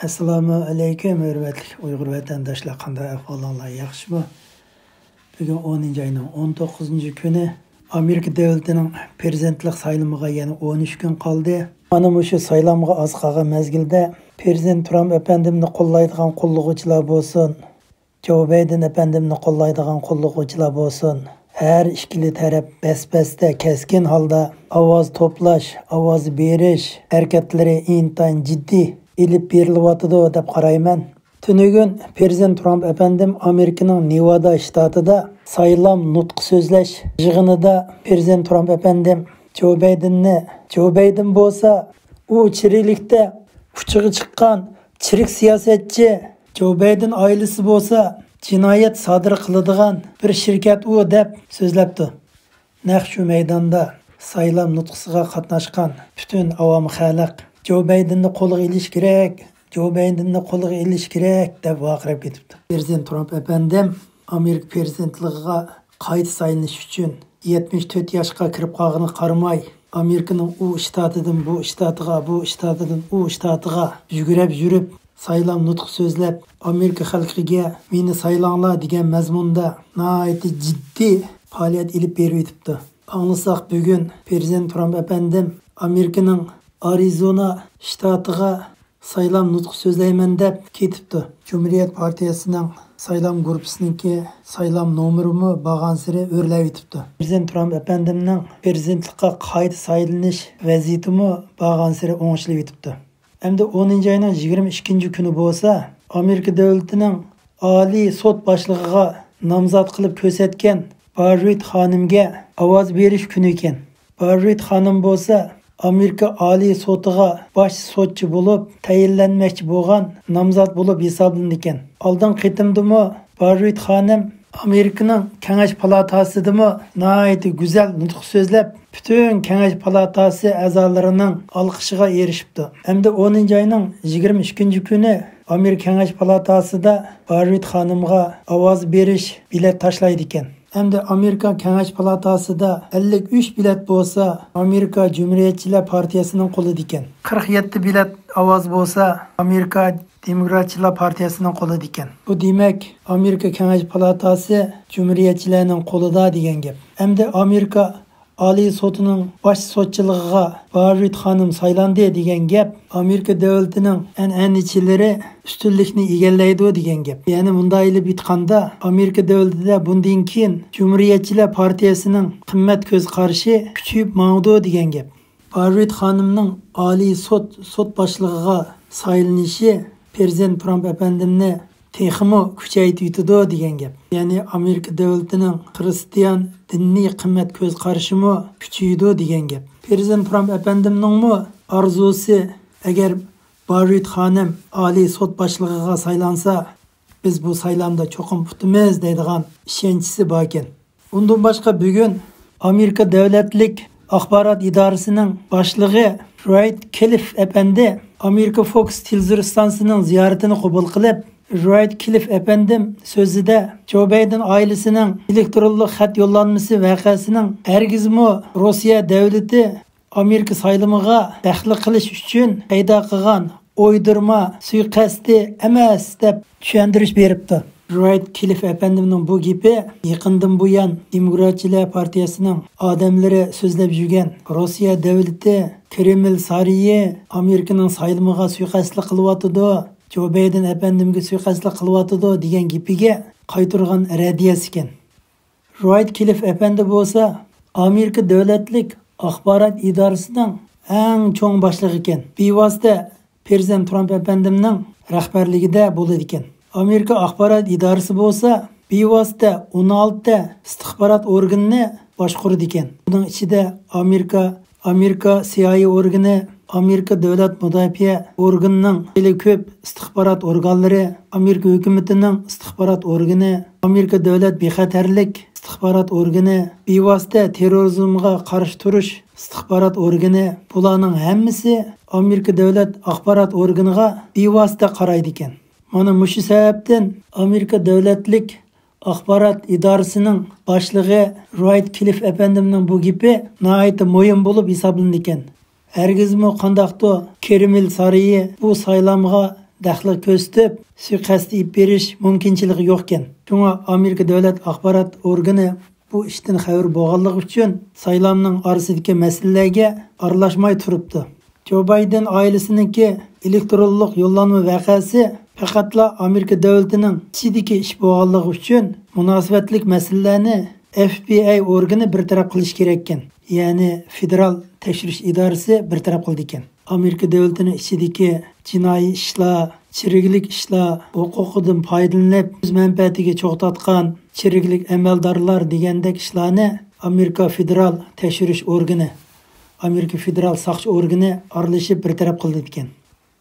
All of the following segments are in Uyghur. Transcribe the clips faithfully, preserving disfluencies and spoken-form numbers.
ئەسسالامۇ ئەلەيكۇم، ھۆرمەتلىك ئۇيغۇر ۋەتەنداشلار، قانداق ئەھۋالىڭلار، ياخشىمۇ؟ بۈگۈن ئونىنچى ئاينىڭ ئون توققۇزىنچى كۈنى، ئامېرىكا دۆلىتىنىڭ پىرېزىدېنتلىق سايلىمىغا يەنە ئون ئۈچ كۈن قالدى. مانا مۇشۇ سايلامغا ئاز قالغان مەزگىلدە، پىرېزىدېنت ترامپ ئەپەندىمنى قوللايدىغان قوللىغۇچىلار بولسۇن، جو بايدېن ئەپەندىمنى قوللايدىغان قوللىغۇچىلار بولسۇن، ھەر ئىككىلا تەرەپ بەس-بەستە كەسكىن ھالدا ئاۋاز توپلاش، ئاۋاز بېرىش ھەرىكەتلىرى ئىنتايىن جىددىي ئېلىپ بېرىلىۋاتىدۇ دەپ قارايمەن. تۈنۈگۈن پىرېزىدېنت ترامپ ئەپەندىم ئامېرىكىنىڭ نېۋادا شتاتىدا سايلام نۇتقى سۆزلەش يىغىنىدا پىرېزىدېنت ترامپ ئەپەندىم جو بايدېننى، جو بايدېن بولسا ئۇ چىرىكلىكتە ئۇچىغا چىققان چىرىك سىياسەتچى، جو بايدېن ئائىلىسى بولسا جىنايەت سادىر قىلىدىغان بىر شىركەت ئۇ دەپ سۆزلەپتۇ. نەق شۇ مەيداندا سايلام نۇتقىسىغا قاتناشقان پۈتۈن ئاۋام خەلق جو بايدېننى قولغا ئېلىش كېرەك، جو بايدېننى قولغا ئېلىش كېرەك دەپ ۋارقىراپ كېتىپتۇ. پىرېزىدېنت ترامپ ئەپەندىم ئامېرىكا پىرېزىدېنتلىقىغا قايتا سايلىنىش ئۈچۈن يەتمىش تۆت ياشقا كىرىپ قالغىنىغا قارىماي، ئامېرىكىنىڭ ئۇ شتاتىدىن بۇ شتاتىغا، بۇ شتاتىدىن ئۇ شتاتىغا يۈگۈرۈپ يۈرۈپ، سايلام نۇتقى سۆزلەپ، ئامېرىكا خەلقىگە «مېنى سايلاڭلار» دېگەن مەزمۇندا ناھايىتى جىددىي پائالىيەت ئېلىپ بېرىۋېتىپتۇ. ئاڭلىساق، بۈگۈن پىرېزىدېنت ترامپ ئەپەندىم ئامېرىكىنىڭ ئارىزونا شتاتىغا سايلام نۇتقى سۆزلەيمەن دەپ كېتىپتۇ. جۇمھۇرىيەت پارتىيەسىنىڭ سايلام گۇرۇپپىسىنىڭكى سايلام نومۇرىمۇ بارغانسېرى ئۆرلەۋېتىپتۇ. پىرېزىدېنت ترامپ ئەپەندىمنىڭ پىرېزىدېنتلىققا قايتا سايلىنىش ۋەزىيىتىمۇ بارغانسېرى ئوڭشىلىۋېتىپتۇ. ئەمدى ئونىنچى ئاينىڭ يىگىرمە ئىككىنچى كۈنى بولسا، ئامېرىكا دۆلىتىنىڭ ئالىي سوت باشلىقىغا نامزات قىلىپ كۆرسەتكەن باررېت خانىمگە ئاۋاز بېرىش كۈنى ئىكەن. باررېت خانىم بولسا ئامېرىكا ئالىي سوتىغا باش سوتچى بولۇپ تەيىنلەنمەكچى بولغان نامزات بولۇپ ھېسابلىنىدىكەن. ئالدىنقى قېتىمدىمۇ باررېت خانىم ئامېرىكىنىڭ كېڭەش پالاتاسىدىمۇ ناھايىتى گۈزەل نۇتۇق سۆزلەپ، پۈتۈن كېڭەش پالاتاسى ئەزالىرىنىڭ ئالقىشىغا ئېرىشىپتۇ. ئەمدى ئونىنچى ئاينىڭ يىگىرمە ئىككىنچى كۈنى ئامېرىكا كېڭەش پالاتاسىدا باررېت خانىمغا ئاۋاز بېرىش بېلەت تاشلايدىكەن. ئەمدى ئامېرىكا كېڭەش پالاتاسىدا ئەللىك ئۈچ بېلەت بولسا ئامېرىكا جۇمھۇرىيەتچىلەر پارتىيەسىنىڭ قولىدىكەن. قىرىق يەتتە بېلەت ئاۋاز بولسا ئامېرىكا دېموكراتچىلار پارتىيەسىنىڭ قولىدىكەن. بۇ دېمەك، ئامېرىكا كېڭەش پالاتاسى جۇمھۇرىيەتچىلەرنىڭ قولىدا دېگەن گەپ. ئەمدى ئامېرىكا ئالىي سوتىنىڭ باش سوتچىلىقىغا باررېت خانىم سايلاندى دېگەن گەپ ئامېرىكا دۆلىتىنىڭ ئەنئەنىچىلىرى ئۈستۈنلۈكنى ئىگىلەيدۇ دېگەن گەپ. يەنى مۇنداق ئېلىپ ئېيتقاندا، ئامېرىكا دۆلىتىدە بۇندىن كېيىن جۇمھۇرىيەتچىلەر پارتىيەسىنىڭ قىممەت كۆز قارىشى كۈچىيىپ ماڭىدۇ دېگەن گەپ. باررېت خانىمنىڭ ئالىي سوت سوت باشلىقىغا سايلىنىشى پىرېزىدېنت ترامپ ئەپەندىمنى تېخىمۇ كۈچەيتىۋېتىدۇ دېگەن گەپ. يەنى ئامېرىكا دۆلىتىنىڭ خىرىستىيان دىنىي قىممەت كۆز قارىشىمۇ كۈچىيىدۇ دېگەن گەپ. پىرېزىدېنت ترامپ ئەپەندىمنىڭمۇ ئارزۇسى، ئەگەر باررېت خانىم ئالىي سوت باشلىقىغا سايلانسا، بىز بۇ سايلامدا چوقۇم ئۇتىمىز دەيدىغان ئىشەنچىسى باركەن. ئۇندىن باشقا، بۈگۈن ئامېرىكا دۆلەتلىك ئاخبارات ئىدارىسىنىڭ باشلىقى رايت كىلىف ئەپەندى ئامېرىكا فوكس تېلېۋىزور ئىستانسىسىنىڭ زىيارىتىنى قوبۇل قىلىپ، رايت كىلىف ئەپەندىم سۆزىدە جو بايدېن ئائىلىسىنىڭ ئېلېكترونلۇق خەت يوللانمىسى ۋەقەسىنىڭ ھەرگىزمۇ روسىيە دۆلىتى ئامېرىكا سايلىمىغا دەخلى قىلىش ئۈچۈن پەيدا قىلغان ئويدۇرما سۇيىقەستى ئەمەس، دەپ چۈشەندۈرۈش بېرىپتۇ. رايت كىلىف ئەپەندىمنىڭ بۇ گېپى يېقىندىن بۇيان دېموكراتچىلار پارتىيەسىنىڭ ئادەملىرى سۆزلەپ يۈرگەن «روسىيە دۆلىتى، كرېمل سارىيى ئامېرىكىنىڭ سايلىمىغا سۇيىقەستلىك قىلىۋاتىدۇ، جو بايدېن ئەپەندىمگە سۇيىقەستلىك قىلىۋاتىدۇ» دېگەن گېپىگە قايتۇرغان رەددىيەسى ئىكەن. رايت كىلىف ئەپەندى بولسا ئامېرىكا دۆلەتلىك ئاخبارات ئىدارىسىنىڭ ئەڭ چوڭ باشلىقى ئىكەن. بىۋاسىتە پىرېزىدېنت ترامپ ئەپەندىمنىڭ رەھبەرلىكىدە بولىدىكەن. ئامېرىكا ئاخبارات ئىدارىسى بولسا بىۋاسىتە ئون ئالتە ئىستىخبارات ئورگىنىنى باشقۇرىدىكەن. بۇنىڭ ئىچىدە ئامېرىكا، ئامېرىكا سىي ئاي ئېي ئورگىنى، ئامېرىكا دۆلەت مۇداپىئە ئورگىنىنىڭ خېلى كۆپ ئىستىخبارات ئورگانلىرى، ئامېرىكا ھۆكۈمىتىنىڭ ئىستىخبارات ئورگىنى، ئامېرىكا دۆلەت بىخەتەرلىك ئىستىخبارات ئورگىنى، بىۋاسىتە تېررورىزمغا قارشى تۇرۇش ئىستىخبارات ئورگىنى، بۇلارنىڭ ھەممىسى ئامېرىكا دۆلەت ئاخبارات ئورگىنىغا بىۋاسىتە قارايدىكەن. مانا مۇشۇ سەۋەبتىن ئامېرىكا دۆلەتلىك ئاخبارات ئىدارىسىنىڭ باشلىقى رايت كىلىف ئەپەندىمنىڭ بۇ گېپى ناھايىتى مۇھىم بولۇپ ھېسابلىنىدىكەن. ھەرگىزمۇ قانداقتۇ كرېمل سارىيى بۇ سايلامغا دەخلى كۆرسىتىپ، سۇيىقەستتە ئېلىپ بېرىش مۇمكىنچىلىكى يوقكەن. شۇڭا ئامېرىكا دۆلەت ئاخبارات ئورگىنى بۇ ئىشتىن خەۋىرى بولغانلىقى ئۈچۈن سايلامنىڭ ئارىسىدىكى مەسىلىلەرگە ئارىلاشماي تۇرۇپتۇ. جو بايدېن ئائىلىسىنىڭكى ئېلېكترونلۇق يوللانما ۋەقەسى پەقەتلا ئامېرىكا دۆلىتىنىڭ ئىچىدىكى ئىش بولغانلىقى ئۈچۈن مۇناسىۋەتلىك مەسىلىلەرنى ئېف بى ئاي ئورگىنى بىر تەرەپ قىلىشى كېرەككەن. يەنى فېدېرال تەكشۈرۈش ئىدارىسى بىر تەرەپ قىلىدىكەن. ئامېرىكا دۆلىتىنىڭ ئىچىدىكى جىنايى ئىشلار، چىرىكلىك ئىشلار، ھوقۇقىدىن پايدىلىنىپ ئۆز مەنپەئەتىگە چوغ تارتقان چىرىكلىك ئەمەلدارلار دېگەندەك ئىشلارنى ئامېرىكا فېدېرال تەكشۈرۈش ئورگىنى، ئامېرىكا فېدېرال ساقچى ئورگىنى ئارىلىشىپ بىر تەرەپ قىلىدىكەن.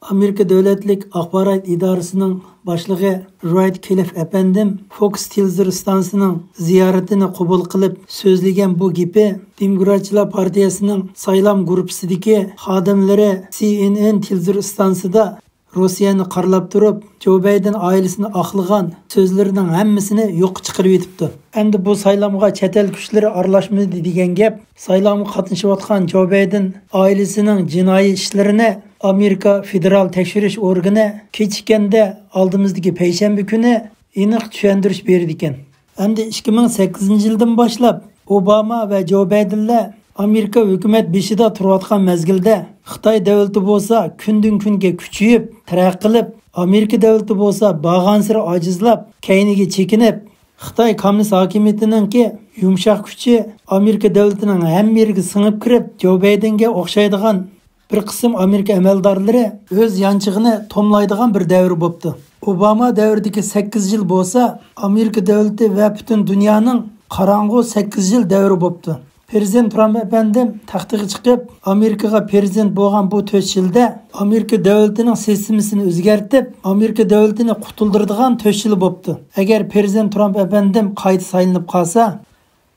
ئامېرىكا دۆلەتلىك ئاخبارات ئىدارىسىنىڭ باشلىقى رايتكلىف ئەپەندىم فوكس تېلېۋىزور ئىستانسىسىنىڭ زىيارىتىنى قوبۇل قىلىپ سۆزلىگەن بۇ گېپى دېموكراتچىلار پارتىيەسىنىڭ سايلام گۇرۇپپىسىدىكى خادىملىرى سى ئېن ئېن تېلېۋىزور ئىستانسىسىدا روسىيەنى قارىلاپ تۇرۇپ، جو بايدېن ئائىلىسىنى ئاقلىغان سۆزلىرىنىڭ ھەممىسىنى يوققا چىقىرىۋېتىپتۇ. ئەمدى بۇ سايلامغا چەت ئەل كۈچلىرى ئارىلاشمىدى دېگەن گەپ، سايلامغا قاتنىشىۋاتقان جو بايدېن ئائىلىسىنىڭ جىنايى ئىشلىرىنى ئامېرىكا فېدېرال تەكشۈرۈش ئورگىنى كېچىككەندە ئالدىمىزدىكى پەيشەنبە كۈنى ئېنىق چۈشەندۈرۈش بېرىدىكەن. ئەمدى ئىككى مىڭ سەككىزىنچى يىلدىن باشلاپ ئوباما ۋە جو بايدېنلەر ئامېرىكا ھۆكۈمەت بېشىدا تۇرۇۋاتقان مەزگىلدە، خىتاي دۆلىتى بولسا كۈندىن-كۈنگە كۈچىيىپ، تەرەققىي قىلىپ، ئامېرىكا دۆلىتى بولسا بارغانسېرى ئاجىزلاپ، كەينىگە چېكىنىپ، خىتاي كوممۇنىست ھاكىمىيىتىنىڭكى يۇمشاق كۈچى ئامېرىكا دۆلىتىنىڭ ھەممە يېرىگە سىڭىپ كىرىپ، جو بايدېنگە ئوخشايدىغان بىر قىسىم ئامېرىكا ئەمەلدارلىرى ئۆز يانچىقىنى توملايدىغان بىر دەۋر بوپتۇ. ئوباما دەۋرىدىكى سەككىز يىل بولسا ئامېرىكا دۆلىتى ۋە پۈتۈن دۇنيانىڭ قاراڭغۇ سەككىز يىل دەۋرى بوپتۇ. پىرېزىدېنت ترامپ ئەپەندىم تەختىگە چىقىپ، ئامېرىكىغا پىرېزىدېنت بولغان بۇ تۆت يىلدا ئامېرىكا دۆلىتىنىڭ سىستېمىسىنى ئۆزگەرتىپ، ئامېرىكا دۆلىتىنى قۇتۇلدۇرىدىغان تۆت يىل بوپتۇ. ئەگەر پىرېزىدېنت ترامپ ئەپەندىم قايتا سايلىنىپ قالسا،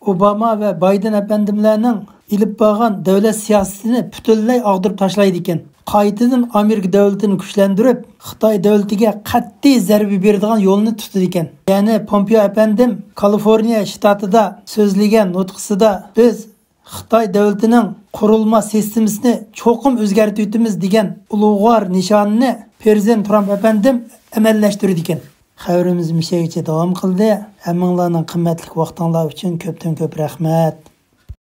ئوباما ۋە بايدېن ئەپەندىملەرنىڭ ئېلىپ بارغان دۆلەت سىياسىتىنى پۈتۈنلەي ئاغدۇرۇپ تاشلايدىكەن. قايتىدىن ئامېرىكا دۆلىتىنى كۈچلەندۈرۈپ، خىتاي دۆلىتىگە قەتئىي زەربە بېرىدىغان يولنى تۇتىدىكەن. يەنى پومپېئو ئەپەندىم كالىفورنىيە شتاتىدا سۆزلىگەن نۇتقىسىدا، بىز خىتاي دۆلىتىنىڭ قۇرۇلما سىستېمىسىنى چوقۇم ئۆزگەرتىۋېتىمىز دېگەن ئۇلۇغۋار نىشانىنى پىرېزىدېنت ترامپ ئەپەندىم ئەمەلىيلەشتۈرىدىكەن. خەۋىرىمىز مۇشۇ يەرگىچە داۋام قىلدى. ھەممىڭلارنىڭ قىممەتلىك ۋاقتىڭلار ئۈچۈن كۆپتىن كۆپ رەھمەت.